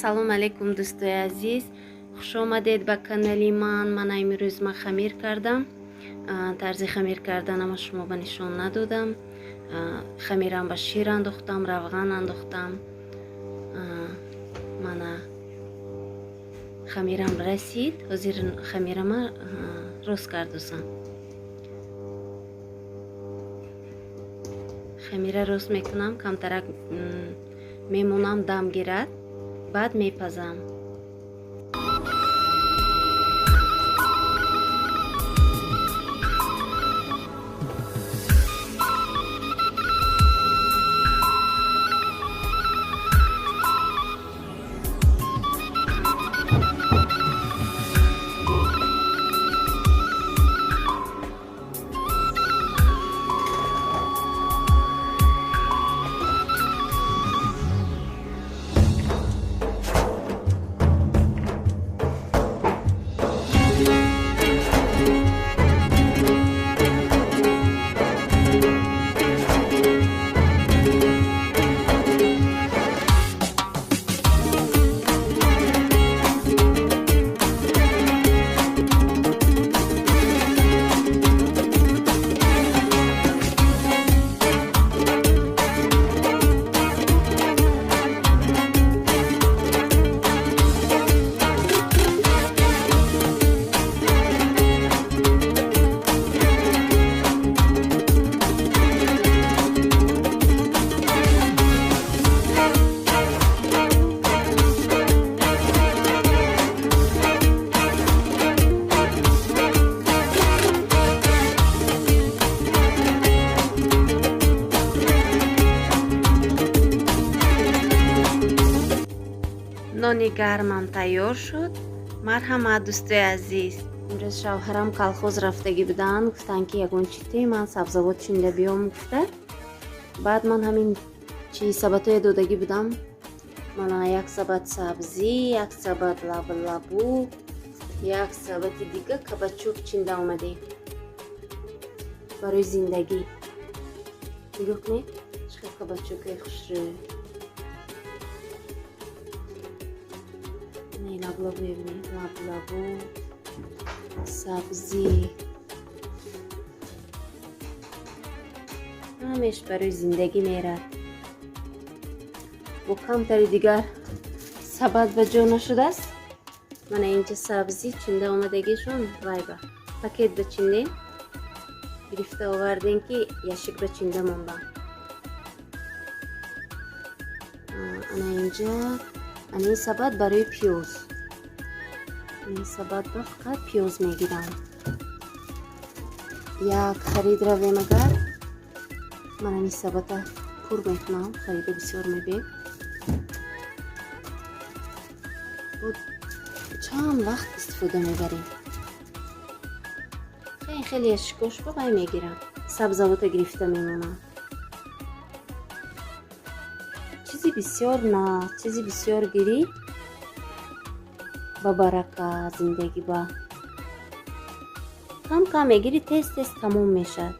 Ассалому алайкум, дӯстои азиз, хуш омадед ба канали ман. Ман имрӯз ман хамир кардам. Тарзи хамир карданама шумо ба нишон надодам. Хамирам ба шир андохтам, равған андохтам. Мана хамирам расид. Ҳозир хамирама рост кардусам. Хамира рост мекунам, камтарак мемонам, дам гирад, баъд мепазам. Нони гармам тайёр шуд. Марҳамат, дӯстои азиз. Имрӯз шавҳарам колхоз рафтагӣ буданд, гуфтанд, ки ягон чите ман сабзавот чинда биём гуфта. Баъд ман ҳамин чи сабатое додагӣ будам. Мана як сабат сабзӣ, як сабат лаблабу, як сабати дига кабачок чинда омадем барои зиндагӣ. Нигоҳ кунед, чӣ хел кабачокаи хушрӯй. Лаблабу бибинед, лаблабу, сабзӣ, ҳамеш барои зиндагӣ мерад. Бо камтари дигар сабат ба ҷо нашудааст. Мана инҷа сабзӣ чинда омадагишон, вайба пакет ба чиндем, гирифта овардем, ки ящик ба чинда мондам. Ана инҷа ана ин сабат барои пиёз. Ин сабат ба фақат пиёз мегирам. Як харид равем агар, ман ин сабата пур мекунам, харида бисёр мебем. Чанд вақт истифода мебарем. Хеле хеле ящикош ба вай мегирам, сабзавота гирифта мемонам. Чизи бисёр на, чизи бисёр гирӣ, ба барака зиндагӣ, ба кам кам мегирӣ, тез тез тамом мешавад.